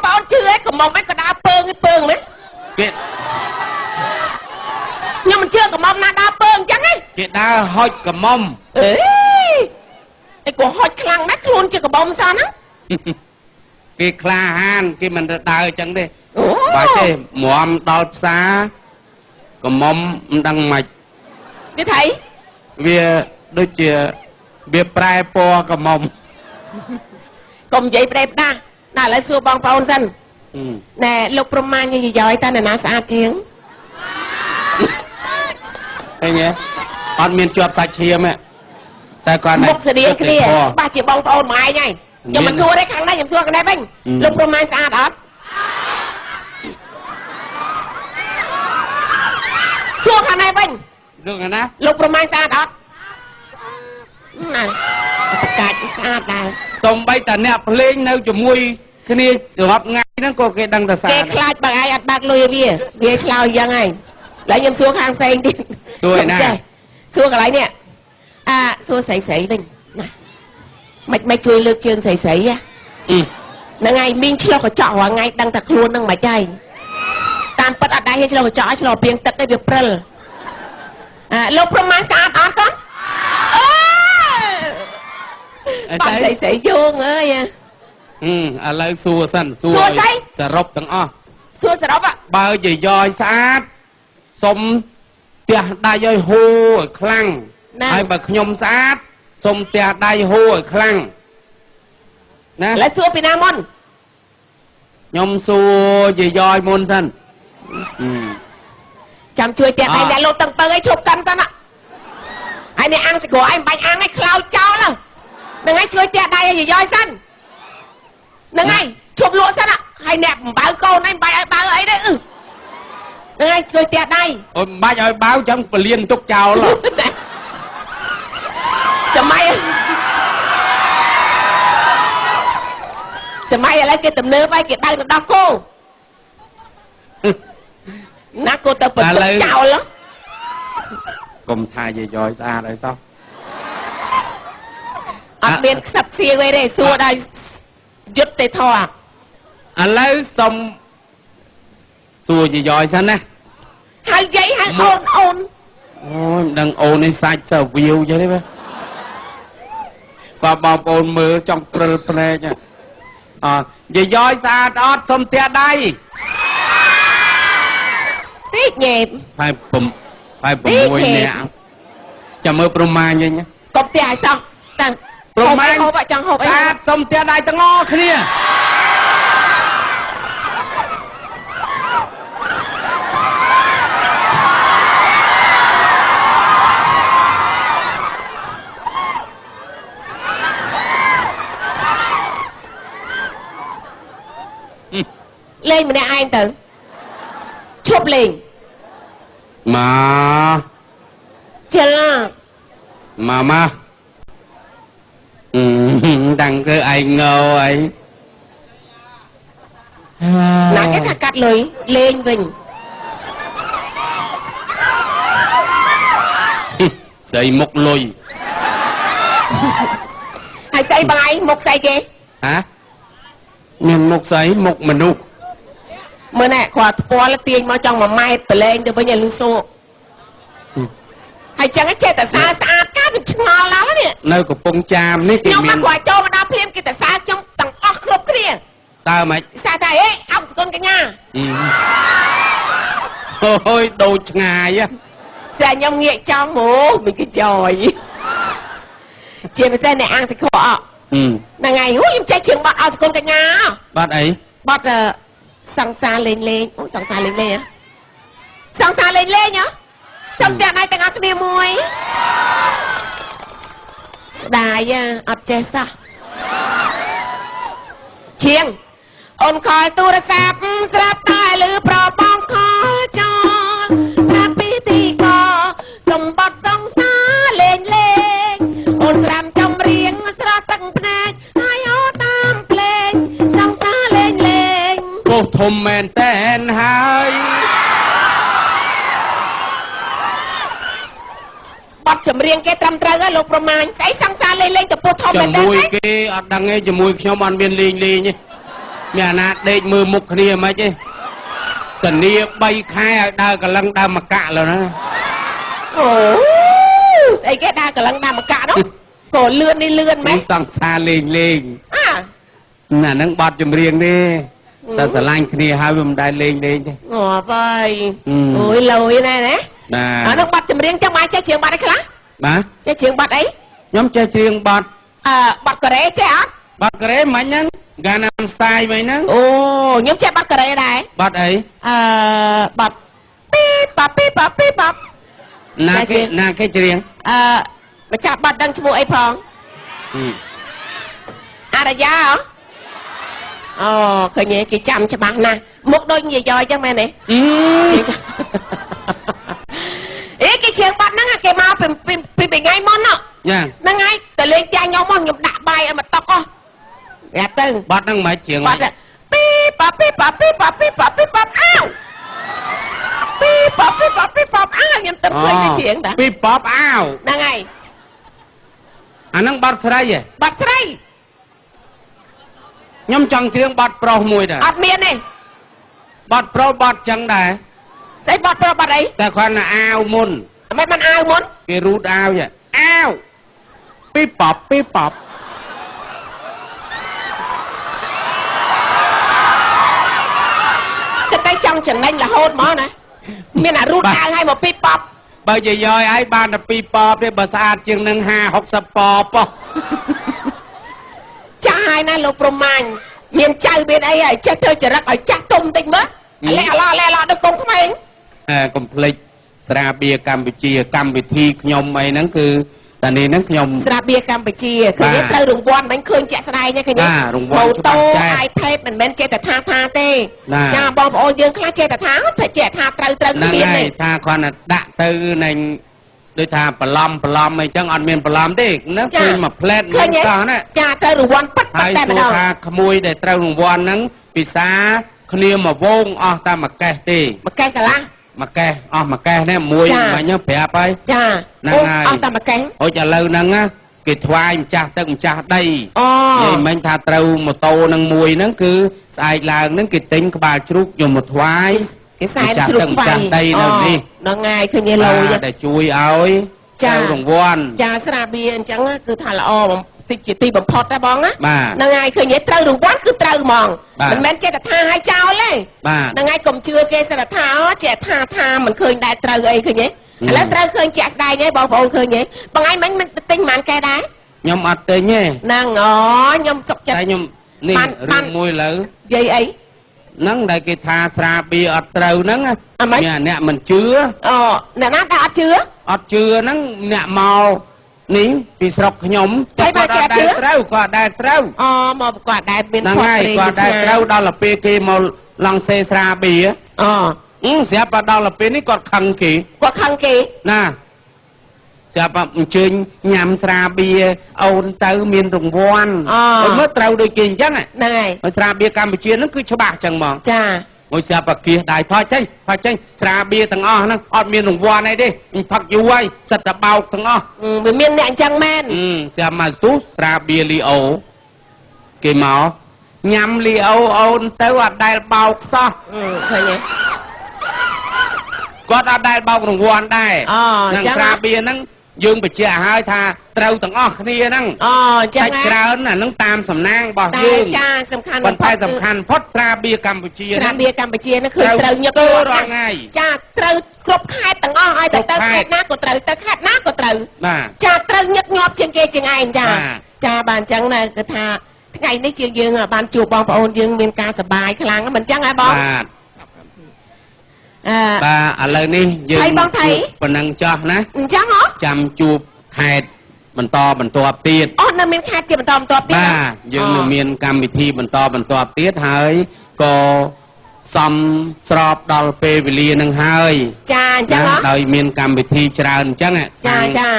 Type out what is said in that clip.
ប្អូនជឿឯងកំមុំឯងក៏ដើរពើងឯងពើងមែន គេ ខ្ញុំមិនជឿកំមុំណាដើរពើងអញ្ចឹងឯង គេដើរហុចកំមុំ អេឯក៏ហុចខ្លាំងណាស់ ខ្លួនជាកំមុំសោះហ្នឹង គេក្លាហាន គេមិនដើរអញ្ចឹងទេ បាច់ទេ មដល់ផ្សារកំមុំមិនដឹងម៉េច គេថៃ វាដូចជាវាប្រែពណ៌កំមុំ កុំនិយាយប្រេផ្ដាស់ណា ឥឡូវសួរបងប្អូនសិនណែ លោកព្រហ្មាញយាយយតើណាស្អាតជាង ឃើញទេ អត់មានជាប់សាច់ឈាមទេ តែគាត់មុខស្តៀងគ្នា ច្បាស់ជាបងប្អូនមួយឯងហើយ ខ្ញុំមិនសួរទេខាងនេះ ខ្ញុំសួរខាងនេះវិញ លោកព្រហ្មាញស្អាតអត់? សួរខាងនេះវិញ សួរខាងណា លោកព្រហ្មាញស្អាតអត់? ណាបកាច់ស្អាតដែរ សំបីតាអ្នកភ្លេងនៅជាមួយគ្នារាប់ថ្ងៃហ្នឹងក៏គេដឹងថាស្អាត គេខ្លាចបើឯងអត់បើកលុយវា វាឆ្លើយយ៉ាងហ្នឹង ឡើយខ្ញុំសួរខាងផ្សេងទៀត សួរឯណា សួរកន្លែងនេះ អាសួរស្រីស្រីវិញណា មិនមិនជួយលើកជើងស្រីស្រីហ្នឹងហើយ មីងឆ្លោះកញ្ចក់រាល់ថ្ងៃ ដឹងតែខ្លួនហ្នឹងមិនហើយ តាមពិតអត់ដែរហ៊ានឆ្លោះកញ្ចក់ ឆ្លោះពីងទឹកឯងវាព្រិល អាលោកប្រមាណស្អាតអត់កូន? អឺបាត់ស្រីស្រីយោងអើយ ឥឡូវសួរសិន សួរសរុបទាំងអស់ សួរសរុប បើយាយយស្អាត សុំផ្ទះដៃឲ្យហូឲ្យខ្លាំង ហើយបើខ្ញុំស្អាត សុំផ្ទះដៃហូឲ្យខ្លាំងណា ឥឡូវសួរពីណាមុន? ខ្ញុំសួរយាយយមុនសិន ចាំជួយផ្ទះដៃអ្នកលោកតឹងពៅឲ្យឈប់កាន់សិន ហើយអ្នកអាំងសិក្រឯងមិនបាច់អាំងឲ្យខ្លោចចោលហ្នឹងហើយ ជួយផ្ទះដៃឲ្យយាយយសិនហ្នឹងហើយ ឈប់លក់សិន ហើយអ្នកបំបើកូនឯងមិនបាច់ឲ្យបើអីទេ ហ្នឹងហើយ ជួយផ្ទះដៃ អូយមិនបាច់ឲ្យបើ ចឹងពលានទុកចោល សម័យសម័យឥឡូវគេទំនើបហើយ គេបើកទៅដោះគោណា គោទៅបន្ទុកចោល កុំថាយាយយស្អាតឲ្យសោះ អត់មានខ្សឹបខ្សៀងអីទេ សួរដល់យុទ្ធទេធម៌ ឥឡូវសុំសួរយាយយសិនណា ហៅយាយហៅអូនអូន អូយមិនដឹងអូននេះសាច់សើវាវចឹងទេបាទ បាទបងប្អូនមើលចង់ព្រិលភ្នែក អយាយយស្អាតអត់? សុំផ្ទះដៃ តិចញ៉េប ហើយហើយ6នាក់ ចាំមើលប្រមាញវិញ កុំផ្ទះឲ្យសោះ តើប្រមាញហូបចង់ហូបអី ស្អាតសុំផ្ទះដៃទាំងអស់គ្នា លេងម្នាក់ឯងទៅ ឈប់លេង មក ជិល មកមកតាំងគឺឯងងអី ណាគេថាកាត់លុយលេងវិញ ស្អីមុខលុយ ហើយស្អីបងឯងមុខស្អីគេ ហ៎មានមុខស្អី មុខមនុស្ស មើលណែ គាត់ថ្ពាល់ទាញមកចង់1ម៉ែត្រ ប្រឡែងទៅវិញឲ្យលឺសូហើយចឹង ចេះតែសារស្អាត កាវាឆ្ងល់ដល់នេះ នៅកំពង់ចាមនេះគេ ខ្ញុំមកគាត់ចូលមកដល់ភ្លាម គេតែសារខ្ញុំទាំងអស់គ្រប់គ្នា តើម៉េច សារថាអេអោសគុណកញ្ញា អូយដូចឆ្ងាយ ស្អាខ្ញុំងាកចង់មកមិនគេចយ ជាពិសេសអ្នកអាំងសិខអហ្នឹងហើយ អូខ្ញុំចេះជើងបាត់អោសគុណកញ្ញា បាត់អី បាត់សង្សារលេងលេង អូសង្សារលេងលេង សង្សារលេងលេងហ៎ សុំទាំងដៃទាំងអស់គ្នាមួយ ស្ដាយអត់ចេះសោះ ជាងអូនខលទូរស័ព្ទ ស្រាប់តែឮប្របងខលចោលប្រាប់ពីទីកសម្បត្តិសង្សារលេងលេង អូនស្រាំចំរៀងស្រស់ទឹកភ្នែក ហើយអូតាមភ្លេងសង្សារលេងលេង ពោះធំមែនតែនហើយ បទចម្រៀងគេត្រឹមត្រូវហើយលោកប្រមាញ ស្អីសង្សារលេងលេងទៅពោះធំមែនទេ ជាមួយគេអត់ដឹងទេ ជាមួយខ្ញុំអត់មានលេងលេងទេ មានអាណាដេកមើលមុខគ្នាមិនទេកនី3ខែឲ្យដើរកលឹងដើរមកកាក់ឡើយណាអូស្អីគេដើរកលឹងដើរមកកាក់នោះក៏លឿននេះលឿនម៉េចសង្សារលេងលេងអាណាហ្នឹងបត់ចម្រៀងទេតែស្រឡាញ់គ្នាហើយវាមិនដែលលេងលេងទេងាប់ហើយអូយលយណែណាអាហ្នឹងបត់ចម្រៀងចាំបាយចេះច្រៀងបត់អីខ្លះបាទចេះច្រៀងបត់អីខ្ញុំចេះច្រៀងបត់បត់កូរ៉េចេះអត់បត់កូរ៉េមិញហ្នឹងកាណាំស្ទាយមិញហ្នឹងអូខ្ញុំចេះបត់កូរ៉េដែរបត់អីបត់ពីប៉ាពីប៉ាពីប៉ាណាគេណាគេច្រៀងម្ចាស់បត់ដឹងឈ្មោះអីផងអរិយាអូឃើញគេចាំច្បាស់ណាស់មុខដូចញយយចឹងមែនទេអេគេច្រៀងបត់ហ្នឹងគេមកពីថ្ងៃមុនហ្នឹងហើយទៅលេងផ្ទះខ្ញុំមកខ្ញុំដាក់បាយឲ្យមកតុកហ៎ប្រាប់ទៅបត់ហ្នឹងមិនច្រៀងបត់ពីប៉ាពីប៉ាពីប៉ាពីប៉ាពីប៉ាអាវពីប៉ាពីប៉ាពីប៉ាអាវខ្ញុំទៅឃើញគេច្រៀងតាពីប៉ាអាវហ្នឹងហើយអាហ្នឹងបត់ស្រីហ៎បត់ស្រីខ្ញុំចង់ច្រៀងបត់ប្រុសមួយដែរអត់មានទេបត់ប្រុសបត់ចឹងដែរស្អីបត់ប្រុសបត់អីតែគ្រាន់តែអាវមុនមិនបានអាវមុនគេរូតអាវអាវពីប៉បពីប៉បចិត្តតែចង់ចំណេញរហូតមកណាមានអារូតអាវឲ្យមកពីប៉បបើយាយយឲ្យបានតែពីប៉បទេបើស្អាតជាងនឹង50 60ប៉បចាស់ហើយណាលោកព្រហ្មាញមានចៅមានអីហើយចេះធ្វើចរិតឲ្យចាស់ទុំតិចមើលលែអឡលែអឡដូចកូនក្មេងកុំភ្លេចស្រាបៀរកម្ពុជាកម្មវិធីខ្ញុំអីហ្នឹងគឺតានេះហ្នឹងខ្ញុំស្រាបៀរកម្ពុជាឃើញត្រូវរង្វាន់មិនឃើញជាក់ស្ដែងទេឃើញទេរង្វាន់ច្បាស់ចាស់ iPad មិនមែនចេះតែថាថាទេចាបងប្អូនយើងខ្លះចេះតែថាតែចេះថាត្រូវត្រូវគ្មានទេថាគ្រាន់តែដាក់ទៅនឹងដូចថាប្រឡំប្រឡំអីចឹងអត់មានប្រឡំទេណាឃើញមួយផ្លែតមិនសោះណាចាត្រូវរង្វាន់ប៉ិតប៉ិតតែម្ដងហើយសួរថាក្មួយដែលត្រូវរង្វាន់ហ្នឹងពិសាគ្នាមកវងអស់តែមួយកេះទេមួយកេះកន្លះមួយកេះអស់មួយកេះនេះមួយមិញប្រាប់ហើយចាហ្នឹងហើយអស់តែមួយកេះហូចឥឡូវហ្នឹងណាគេថ្វាយម្ចាស់ទឹកម្ចាស់ដីនិយាយមិញថាត្រូវម៉ូតូនឹងមួយហ្នឹងគឺស្អែកឡើងហ្នឹងគេទិញក្បាលជ្រូកយកមកថ្វាយគេសែនជ្រូកម្ចាស់ដីនៅនេះហ្នឹងហើយឃើញលយដែលជួយឲ្យត្រូវរង្វាន់ចាស្រាបៀអញ្ចឹងគឺថាល្អតិចជាទីបំផុតដែរបងណាហ្នឹងហើយឃើញទេត្រូវរង្វាន់គឺត្រូវហ្មងមិនមែនចេះតែថាឲ្យចោលទេហ្នឹងហើយកុំជឿគេសិនថាចេះថាថាមិនឃើញដែរត្រូវអីឃើញទេឥឡូវត្រូវឃើញជាក់ស្ដែងហើយបងប្អូនឃើញទេបងឯងមិញមិនទិញប៉ុន្មានកែដែរខ្ញុំអត់ទិញទេហ្នឹងអូខ្ញុំសុកចិត្តតែខ្ញុំនេះរឿងមួយលើនិយាយអីហ្នឹងដែលគេថាស្រាបៀអត់ត្រូវហ្នឹងមានអ្នកមិនជឿអូអ្នកណាដែលអត់ជឿអត់ជឿហ្នឹងអ្នកមកនេះពីស្រុកខ្ញុំតែគាត់អត់ដែលត្រូវគាត់ដែលត្រូវអូមកគាត់ដែលមានហ្នឹងហើយគាត់ដែលត្រូវដល់ទៅពេលគេមកឡង់សេស្រាបៀអូស្រាប់តែដល់ទៅពេលនេះគាត់ខឹងគេគាត់ខឹងគេណាស្រាប់អញ្ជើញញ៉ាំស្រាបៀអូនទៅមានរង្វាន់អូមើលត្រូវដូចគេអញ្ចឹងហ្នឹងហើយហើយស្រាបៀកម្ពុជាហ្នឹងគឺច្បាស់អញ្ចឹងហ្មងចាមួយស្រាប់អាគៀសដៃថយចេញថយចេញស្រាបៀទាំងអស់ហ្នឹងអត់មានរង្វាន់អីទេផឹកយូរហើយសិតតែបោកទាំងអស់វាមានអ្នកអញ្ចឹងមែនស្រាប់មកស្ទុះស្រាបៀលីអូគេមកញ៉ាំលីអូអូនទៅអត់ដែលបោកសោះឃើញទេគាត់អត់ដែលបោករង្វាន់ដែរនឹងស្រាបៀហ្នឹងយើងបញ្ជាក់ឲ្យថាត្រូវទាំងអស់គ្នាហ្នឹងអូចឹងតែច្រើនអាហ្នឹងតាមសំណាងរបស់យើងចាសំខាន់ប៉ុន្តែសំខាន់ផុតស្រាបៀកម្ពុជាស្រាបៀកម្ពុជាហ្នឹងឃើញត្រូវញឹករាល់ថ្ងៃចាត្រូវគ្រប់ខេត្តទាំងអស់ឲ្យតែទៅខេត្តណាក៏ត្រូវទៅខេត្តណាក៏ត្រូវចាត្រូវញឹកញាប់ជាងគេជាងឯងចាចាបាទអញ្ចឹងណាគឺថាថ្ងៃនេះជាងយើងបានជួបបងប្អូនយើងមានការសប្បាយខ្លាំងមិនអញ្ចឹងហ៎បងបាទបាទឥឡូវនេះយើងប៉ុណ្ណឹងចោះណាអញ្ចឹងហ៎ចាំជួបខេត្តបន្តបន្ទាប់ទៀតអូនៅមានខេត្តជាបន្តបន្ទាប់ទៀតបាទយើងនឹងមានកម្មវិធីបន្តបន្ទាប់ទៀតហើយក៏សំស្របដល់ពេលវេលានឹងហើយចាអញ្ចឹងដោយមានកម្មវិធីច្រើនអញ្ចឹងចាចា